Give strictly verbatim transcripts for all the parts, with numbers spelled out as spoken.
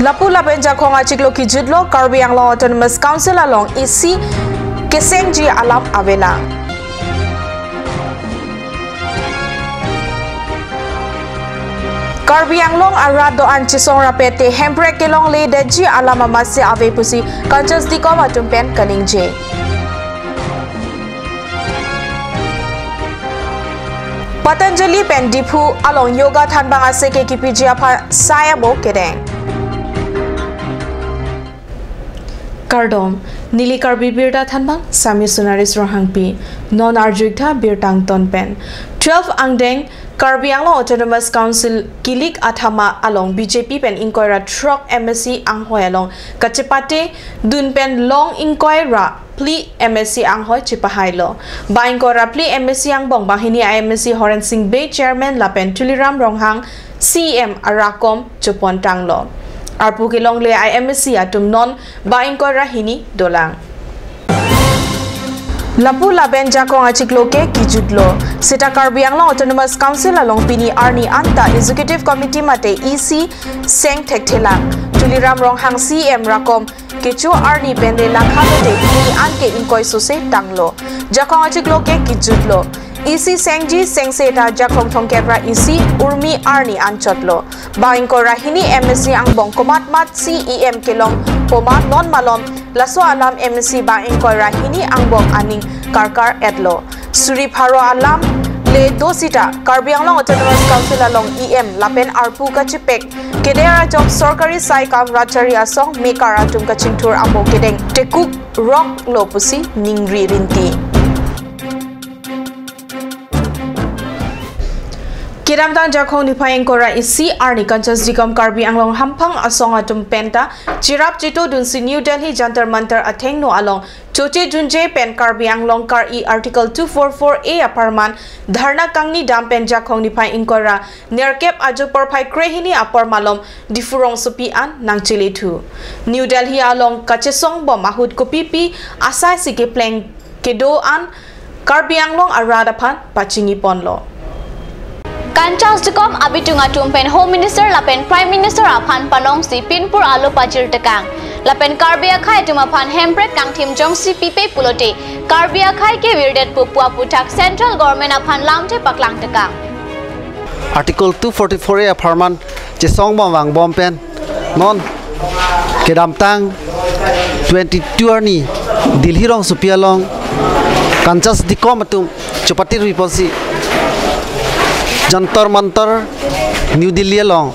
Lapu lapen Jakhong achiklo kijutlo, Karbi Anglong Autonomous Council along isi kesengji alam avelang. Karbi Anglong arat do-an chesong rapet te hemprek kelongledetji alam amatsi ave pusi Kanchas Dikom atum pen kaningje. Patanjali pen Diphu along yoga thanbang aseke kipiji aphan sai abo kedeng. Kardom, neli Karbi Birta Thanbang, Sami Sunaris Ronghangpi, non arjuiktha birta angton pen. Twelve angdeng Karbi Anglong Autonomous Council kilik athama along B J P pen ingkoi ra throk M A C anghoi along kachepate dun pen long ingkoi ra phli M A C anghoi chepahailo. Bang ingkoi ra phli M A C angbong banghini a M A C Horen Sing Bey chairman lapen Tuliram Ronghang C E M arakom chopon tanglo. Arpu kelongle a M A C atum non bang ingkoi ra hini dolang. Lapu lapen Jakhong achiklo ke kijutlo. Seta Karbi Anglong Autonomous Council along pini arni anta Executive Committee mate E C seng thekthelang. Tuliram Ronghang C E M rakom kecho arni pen le lakha lote pini an ke ingkoi sose tanglo. Jakhong achiklo ke kijutlo. E C sengji sengse ta Jakhong thomkep ra E C Urmi arni anchotlo. Bang ingkoi ra hini M A C angbong komatmat C E M kelong poma non malom laso alam M A C bang ingkoi ra hini angbong aning karkar etlo. Suri pharo alam le do seta Karbi Anglong Autonomous Council along E M lapen arpu kachepek keder ajok sorkari sai kam rajari asong mekar atum kachingthur amo kedeng tekuk roklo pusi ningri rinti. Kedamtang Jakhong niphai ingkoi ra isi arni Kanchas Dikom Karbi Anglong hamphang asong atum penta chirap chito dunsi New Delhi Jantar Mantar athengno along choche junje pen Karbi Anglong kar-i Article two four four A apharman dharna kangni dam pen Jakhong niphai ingkoi ra nerkep ajo porphai krehini apor malom Diphu rongsopi an nangchelethu. New Delhi along kachesong bom ahut kopipi asai si kepleng kedo an Karbi Anglong arat aphan pachiniponlo. Kanchas Dikom abitung atum pen Home Minister lapen Prime Minister aphan panongsi pinpur alo pajir tekang. Lapen Karbi akhai atum aphan hemprek kangthim jongsi pipe pulote Karbi akhai ke virdetpo pu aputhak Central Government aphan lamthe paklang tekang. Article two forty-four A apharman chesong bom vang bom pen non kedamtang twenty-two arni Delhi rongsopi along Kanchas Dikom atum chopati ruiponsi Jantar Mantar New Delhi along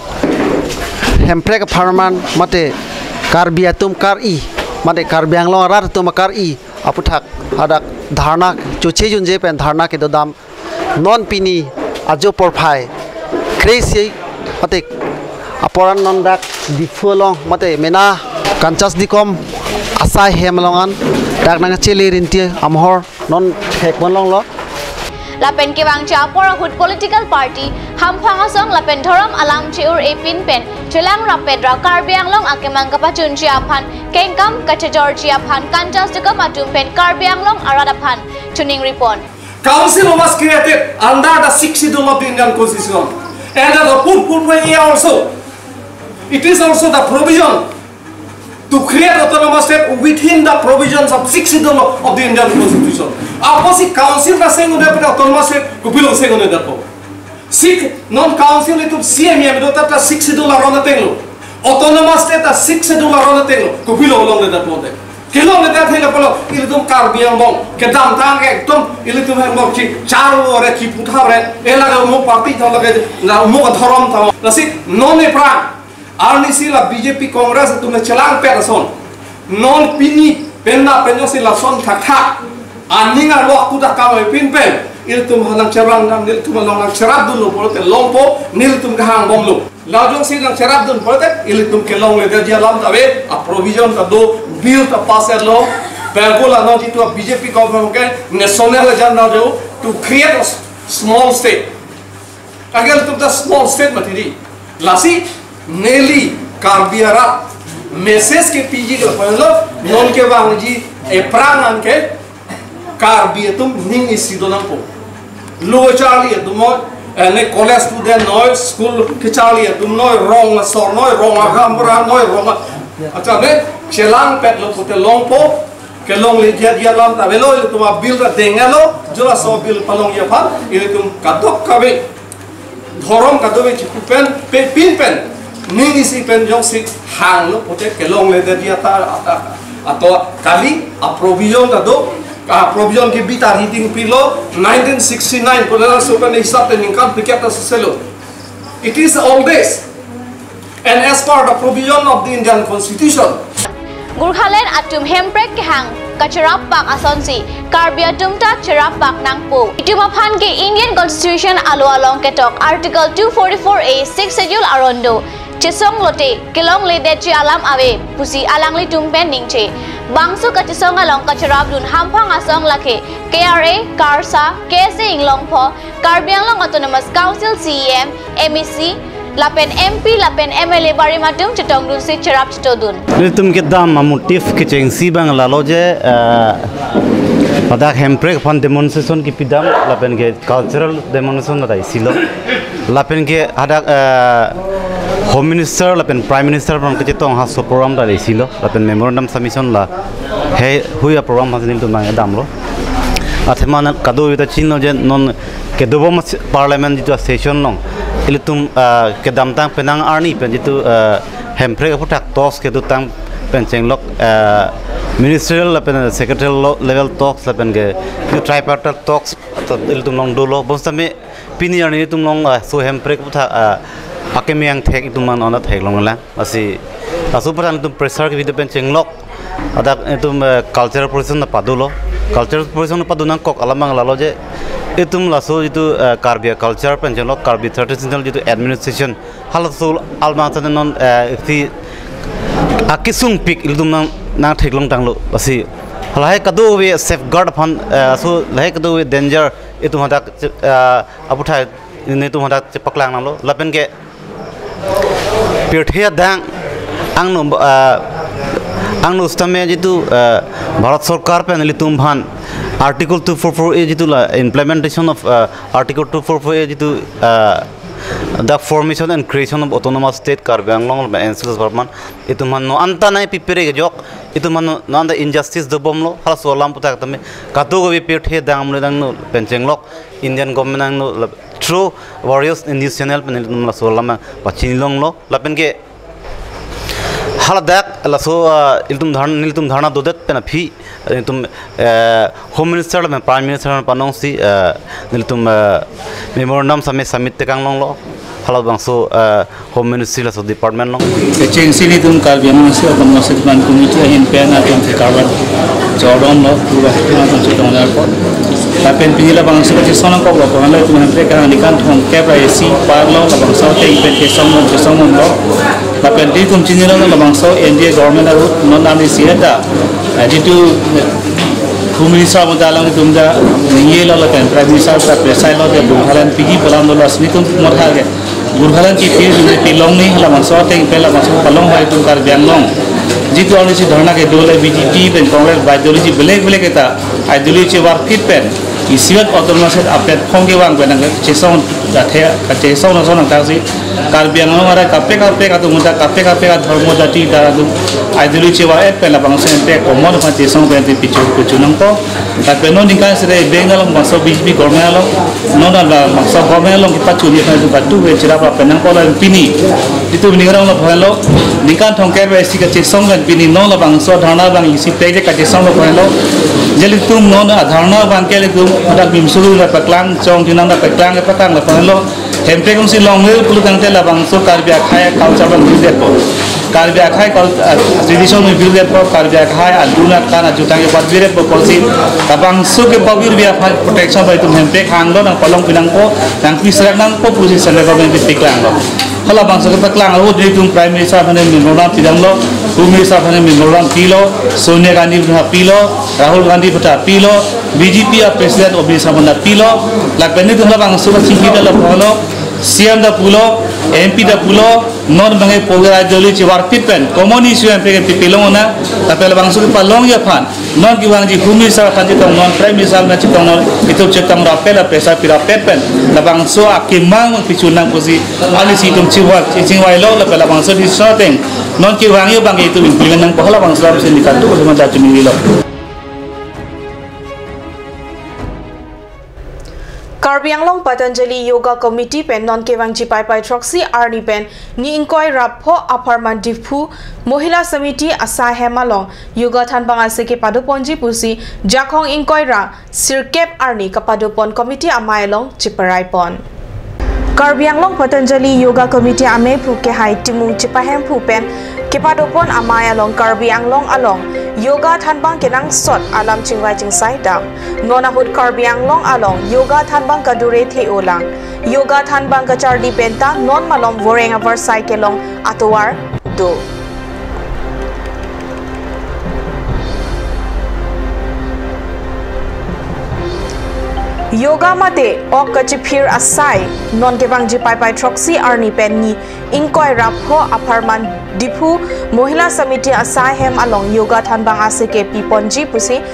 hemprek apharman mate Karbi atum kar-i mate Karbi Anglong arat atum kar-i aputhak hadak dharna choche junje pen dharna kedodam non pini ajo porphai krehini mate aporan non dak Diphu along mate mena Kanchas Dikom asai hem along an dak nangchele rinti amahor non hek mon longlo. Lapen kevangji apor ahut political party, hamphang asong lapen dhorom alam che-ur-e pin pen chelang rapet ra Karbi Anglong akemang kapachunji aphan kengkam kachejorji aphan Kanchas Dikom atum pen Karbi Anglong arat aphan chuning ripon. Council was created under the Sixth Schedule of the Indian Constitution. And the fourth, fourth A also, it is also the provision to create autonomous state within the provisions of Sixth Schedule of the Indian Constitution. Apotsi council ta seng-un-e pen autonomous state kopilo seng-un-edetpo? Sixth, non council itum C M E M do ta Sixth Schedule aron atenglo. Autonomous state ta Sixth Schedule aron atenglo. Kopilo longledetpo te? Kelongledet henlo pulo, ilitum Karbi angbong kedamtang ekdom ilitum angbong chechar ore, chiputhar ore, elage umuk party tha, lake na umuk dhorom tha. Lasi non ephrang arnisi la B J P Congress atum chelang pet ason, non pini penna penyo si lason thakthak aning arlo kuda kam epin pen ilitum nangcherang nang, nelitum nangcherap dunlo pulote longpo, nelitum kehang bomlo. La jongsi nangcherap dun pulote ilitum kelongledetji alam ta ave, a provision ta do, bill ta pass etlo. Pagula non jitu a B J P government ke national agenda jo to create a s-, small state. Agar tum ta small state mati di. Lasi neli Karbi arat message kepiji ke pulo, non kevangji ephrang an ke Karbi atum ning isi do nangpo. Lo charli atum mo Eh, ne college student noi, school kacharli atum noi, rong asor noi, rong agamra noi, rong a-, acha ne chelangpetlo pute longpo, kelongledetji alam ta avelo, ilitum a-bill ta denglo, jo laso bill palongji aphan, ilitum kadokave, dhorom kadokave chipu pen, pe pin pen, ning isi pen jongsi hanglo pute kelongledetji ata, ata, ato kali, a-provision ta do, a-provision kebi ta riding pilo, nineteen sixty-nine, pu laso pen hisap pen ningkan phlikep ta soselo. It is oldest, and as per the provision of the Indian Constitution. Gurkhaland atum hemprek kehang kacherapak asonsi Karbi atum ta cherapak nangpo. Itum aphan ke Indian Constitution alo along ketok Article two forty-four A, Sixth Schedule aron do. Chesong lote kelongledetji alam ave pusi alanglitum pen ningje. Bangso kachesong along kacherapdun hamphang asong lake K R A, KARSA, K S A Inglongpho, Karbi Anglong Autonomous Council C E M, M A C, lapen M P lapen M L A barim atum chetongdunsi cherap chetodun. Nelitum kedam a-motive kechengsi abang lalo je, eh, ladak hemprek aphan demonstration kepidam lapen ke cultural demonstration ta isi lo. Lapen ke hadak, eh, Home Minister lapen Prime Minister aphan kachetong halaso program ta isi lo. Lapen memorandum submission la heihui a-program aphan nelitum abang damlo. Athema kadokave ta chinilo je non kedobom Parliament jitu a-session along ilitum, eh, kedamtang penang arni pen jitu, eh, hemprek aphuthak talks kedotang pen chenglok, eh, ministerial lapen secretarial lo-, level talks lapen ke jitu tripartite talks ilitum along dolo. Bonsitame pini arni itum along, ah, laso hemprek aphuthak, ah, akeme angthek itum aphan ona theklonglang. Lasi laso aphuthak itum pressure kebi do pen chenglok. Hadak itum, eh, cultural procession ta padolo. Cultural procession ta padu nangkok alam abang lalo je itum laso jitu, eh, Karbi culture pen chenglok Karbi traditional jitu administration halaso alam abang ta non, eh, isi akesung pik ilitum nang, nangtheklong tanglo. Lasi halahai kadokave safeguard aphan, eh, laso lahai kadokave danger itum hadak, eh, aphuthak nelitum hadak chepaklang nanglo. Lapen ke pirthe adang angno, ah, angno sitame jitu, ah, Bharat Sorkar pen ilitum aphan Article two four four A jitu la implementation of, ah, Article two four four A jitu, ah, the formation and creation of autonomous state Karbi Anglong lapen N C L S Barman itum aphan non anta nangpipere kejok, itum aphan non anta injustice dobomlo, halaso alam aphuthak tame kadokave pirthe adang amle adang no pen chenglok Indian government angno la, through various news channel pen ilitum laso alam pachinilonglo. Lapen ke haladak laso, ah, ilitum dharna, nelitum dharna dodet pen aphi nelitum, eh, Home Minister lapen Prime Minister panongsi, eh, nelitum, eh, memorandum submit, submit tekang longlo. Halabangso, eh, Home Ministry laso department along. Kechengsi nelitum Karbi Anglong Autonomous Council Committee ahin pen atum ke karbat jordom lo, pura atum chetong lar po. Lapen pini labangso kachesong nangkok lo, kohan lo itum hemprek kehang ningkan thomkep ra isi par lo, labangso ateng pen chesong lo, chesong lo. Lapen itum chinilo labangso N D A government ahut non ami siya ta, eh, jitu, eh, Home Minister mo dalang itum ta ningje lo lapen Prime Minister ta pesai lo, de Gurkhaland piji pelam lo, lasi nelitum mo thar ke Gurkhaland ke phi, phi longle, labangso ateng pen labangso palong hai itum Karbi Anglong. Jitu arnisi dharna kedo le B J P pen Congress ba ideology belek belek eta ideology chevarphit pen isivet autonomous state a-platform kevang pen nangchesong athe, kachesong nangson nangthaksi Karbi Anglong arat kaprek kaprek atum ta kaprek kaprek adhormo jati ta atum ideology chevar-et pen labangso ente common aphan chesong pen te pichu pichu nangpo. Lapen non ningkan sere beng along bangso B J P government along, non labangso government along kepachuni pen tu katu ke cherap lapen nangpo lapen pini. Itum ning arong lo phan lo, ningkan thomkep ra isi kachesong pen pini non labangso dharna abang isi pek je kachesong lo phan lo. Je ilitum non adharna abang ke ilitum hadak bimsuru ra paklang, chong jinang ra paklang, paklang lo phan lo. Hemprek ongsi longle pulo tangte labangso Karbi akhei culture abang virdet po. Karbi akhei cul-, ah, tradition abang virdet po, Karbi akhei adun akan ajutang ke pat virdet po pusi labangso ke pavirvi aphan protection bai itum hemprek hanglo nangpalongpi nangpo, nangpiserak nangpo pusi central government pen paklanglo. Halabangso ke paklang ahut nelitum Prime Minister aphan memorandum pidamlo, Home Minister aphan memorandum pilo, Sonia Gandhi aphan pilo, Rahul Gandhi aphan pilo, B J P a-president Amit Shah aphan pilo, lapen nelitum labangso kachingki ta lo phan lo, C M ta pulo, M P ta pulo, non bangke pogra joli chivarpit pen common issue M P ke pipilong ona, lapen labangso kepalongji aphan, non kevangji Home Minister aphan chetong non, Prime Minister aphan chetong non, itum chetong rapet, la pressure pirapet pen labangso akemang pichun nang pusi, arnisi itum chivar, chingvailo, lapen labangso decision ateng non kevangji abangke itum implement nangpo, halabangso alam si nikantu ko sementara chumililo. Karbi Anglong Patanjali Yoga Committee pen non kevangji Paipai throksi arni pen ni ingkoi ra pho apharman Diphu Mohila Samiti asai hem along yoga thanbang ase kepadoponji pusi Jakhong ingkoi ra sirkep arni kapadopon committee amei along cheparaipon. Karbi Anglong Patanjali Yoga Committee ameiphu kehai Timung Chepahemphu pen kepadopon amei along Karbi Anglong along yoga thanbang kenangsot alam chingvai chingsai dam. Non ahut Karbi Anglong along yoga thanbang kadure the-olang. Yoga thanbang kacharli penta non malom voreng avarsai kelong atovar do. Yoga mate ok kachiphir asai, non kevangji Paipai throksi arni pen ni ingkoi ra pho apharman Diphu Mohila Samiti asai hem along yoga thanbang ase kepiponji pusi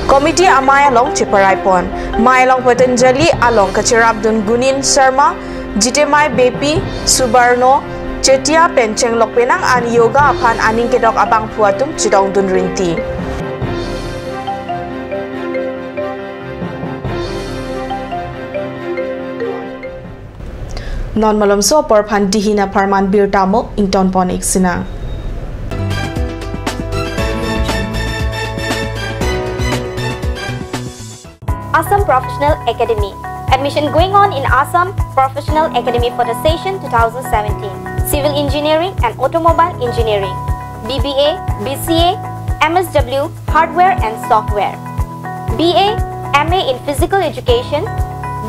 committee amei along cheparaipon. Mei along Patanjali along kachirapdun Gunin Sharma, Jitemai Beypi, Subarno Chetia pen chenglok penang an yoga aphan aning kedok abangphu atum chedongdun rinti. Non malomso apor aphan dihin apharman birta mo ingtonpon ik sinang. Assam Professional Academy. Admission going on in Assam Professional Academy for the session two thousand seventeen. Civil Engineering and Automobile Engineering, B B A, B C A, M S W, Hardware and Software, B A, M A in Physical Education,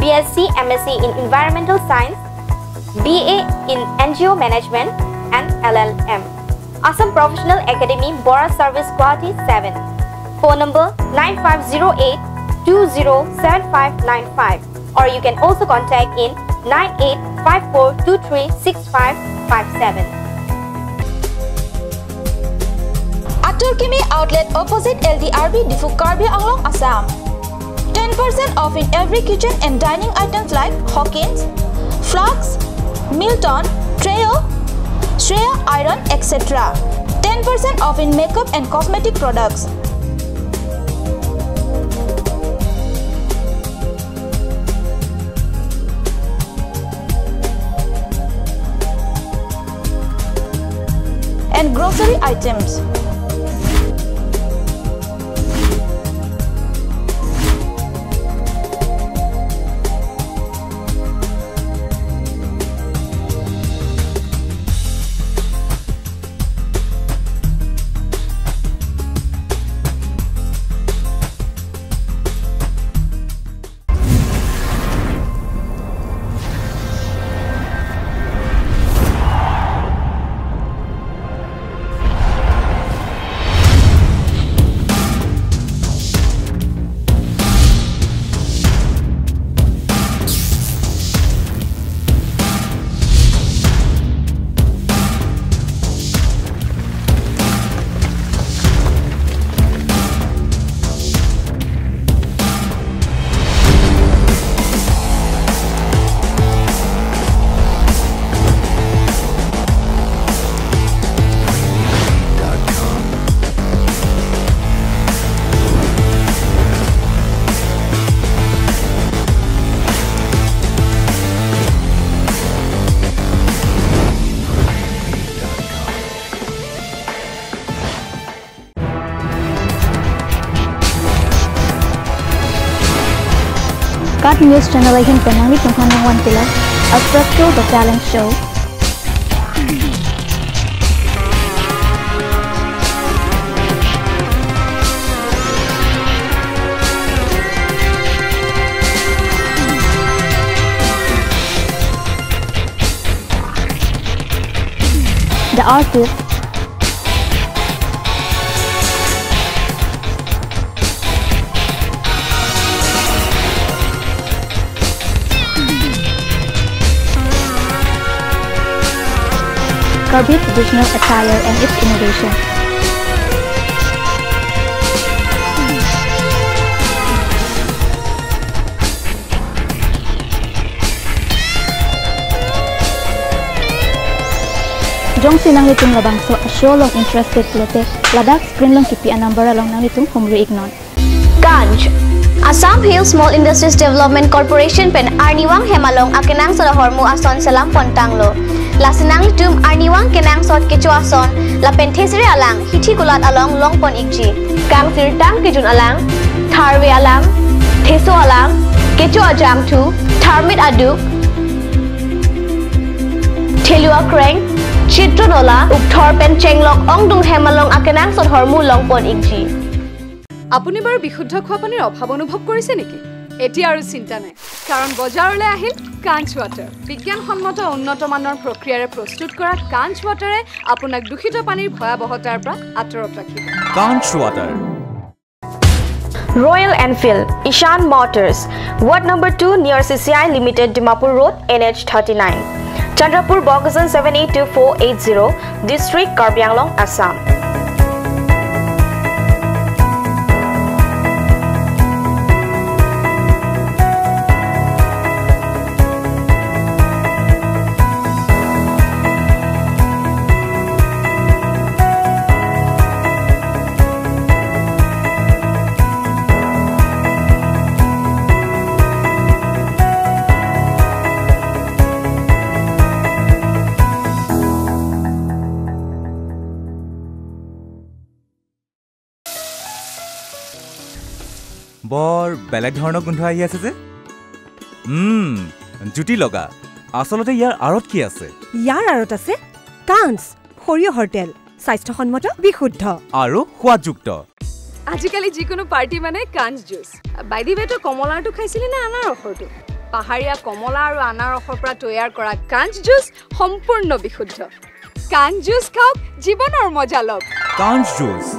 B S C, M S C in Environmental Science, B A in N G O Management and L L M. Assam Professional Academy, Bora Service, Guwahati seven. Phone number nine five zero eight two zero seven five nine five, or you can also contact in nine eight five four two three six five five seven. Atur Kimi Outlet, opposite L D R B, Diphu, Karbi Anglong, Assam. Ten percent off in every kitchen and dining items like Hawkins, flasks, Milton, Treo, Shreya iron, et cetera. Ten percent off in makeup and cosmetic products. And grocery items. KAT News Channel ahin pen nanglitum aphan nangvan kelang Aswrapto The Talent Show. The Artist. Karbi traditional attire and its innovation. Jongsi nanglitum labangso a-show along interested pulote, ladak screen along kipi a-number along nanglitum humri iknon. Kanch. Assam Hill Small Industries Development Corporation pen arnivang hem along akenangsot ahormu ason selam pontanglo. Lasi nanglitum arnivang kenangsot kecho ason lapen thesere alang hithi kulat along longpon ikji. Kangsirtang kejun alang, tharve alang, theso alang, kecho ajangthu, tharmit aduk, thelu akreng, chitro nola, ukthor pen chenglok ongdung hem along akenangsot ahormu longpon ikji. আপুনি বাৰু বিশুদ্ধ খোৱা পানীৰ অভাৱ অনুভৱ কৰিছে নেকি? এতিয়া আৰু চিন্তা নাই, কাৰণ বজাৰলৈ আহিল কাঞ্চ ৱাটাৰ। বিজ্ঞানসন্মত উন্নত মানৰ প্ৰক্ৰিয়াৰে প্ৰস্তুত কৰা কাঞ্চ ৱাটাৰে আপোনাক দূষিত পানীৰ ভয়াৱহতাৰ পৰা আঁতৰত ৰাখিব। Kanch Water. Royal Enfield, Ishan Motors, Ward number two near C C I Limited, Dimapur Road, N H thirty-nine, Chandrapur, Bokajan seven eight two four eight zero, District, Karbi Anglong, Assam. বৰ বেলেগ ধৰণৰ গোন্ধ আহি আছে যে। উম, জুতি লগা। আচলতে ইয়াৰ আঁৰত কি আছে? ইয়াৰ আঁৰত আছে কাঞ্চ, সৰিয়হৰ তেল, স্বাস্থ্যসন্মত, বিশুদ্ধ। আৰু সোৱাদযুক্ত। আজিকালি যিকোনো পাৰ্টি মানে কাঞ্চ জুচ। বাইদেৱেতো কমলাৰটো খাইছিলি নে আনাৰসৰটো? পাহাৰীয়া কমলা আৰু আনাৰসৰ পৰা তৈয়াৰ কৰা কাঞ্চ জুচ সম্পূৰ্ণ বিশুদ্ধ। কাঞ্চ জুচ খাওক, জীৱনৰ মজা লওক। Kanch Juice.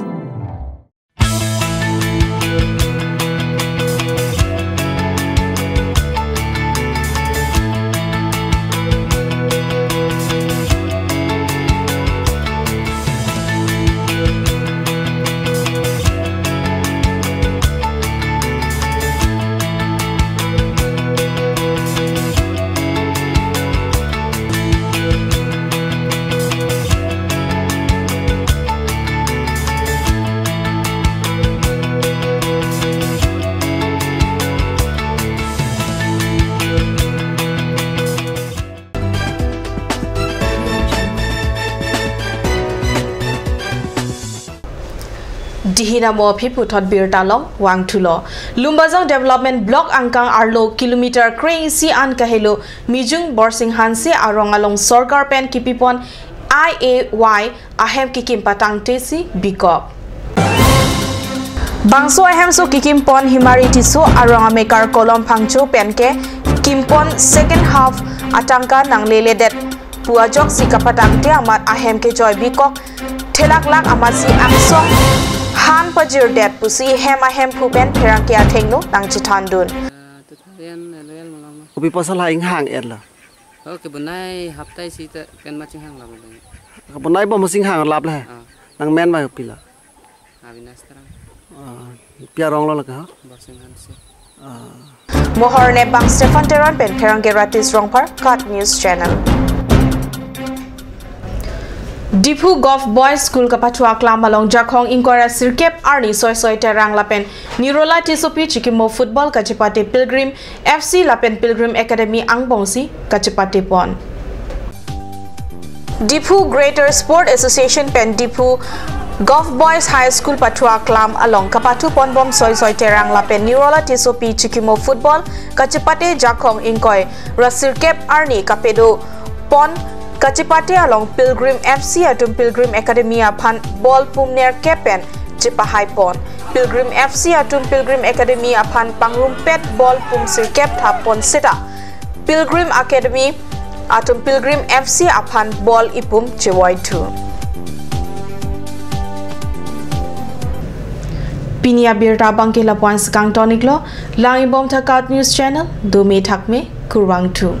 Dihina mo aphi puthot birta along vangthulo. Lumbajong Development Block angkang arlo kilometer kre-isi an kahelo Mijung Borsing Hanse arong along sorkar pen kipipon I A Y ahem kikim patangte si bikok. Bangso ahemso kikimpon Himari Tisso arong amekar Kolom Phangcho penke kimpon second half atangka nangleledet pu ajoksi kapatangte amat ahem kejoi bikok thelaklak amatsi angsong han pajirdet pusi hem ahemphu pen pherangke athengno nangchethandun. Kopi pasal ha inghang-etlo? Oh, kebonai hapta isi ta pen ma chinghang lap le. Kebonai bom chinghang lap le. Ah. Nangmen ma kopilo? Avinash Terang. Ah, pi arong lo lake ha? Borsing Hanse. Ah. Mohor nepang Stephen Teron pen pherangke Ratis Rongphar, KAT News Channel. Diphu Govt Boys School kapathu aklam along Jakhong ingkoi ra sirkep arni Soisoi Terang lapen Nirola Tissopi chikimo football kachepate Pilgrim F C lapen Pilgrim Academy angbongsi kachepatepon. Diphu Greater Sport Association pen Diphu Govt Boys High School pathu aklam along kapathuponbom Soisoi Terang lapen Nirola Tissopi chikimo football kachepate Jakhong ingkoi ra sirkep arni kapedopon kachepate along Pilgrim F C atum Pilgrim Academy aphan ball pum nerkep pen chepahaipon. Pilgrim F C atum Pilgrim Academy aphan pangrumpet ball pum sirkep thappon seta Pilgrim Academy atum Pilgrim F C aphan ball ipum chevoithu. Pini abirta abangke lapu-an si kangtoniklo, lang-ibomtha KAT News Channel, dome thakme, kurvangthu.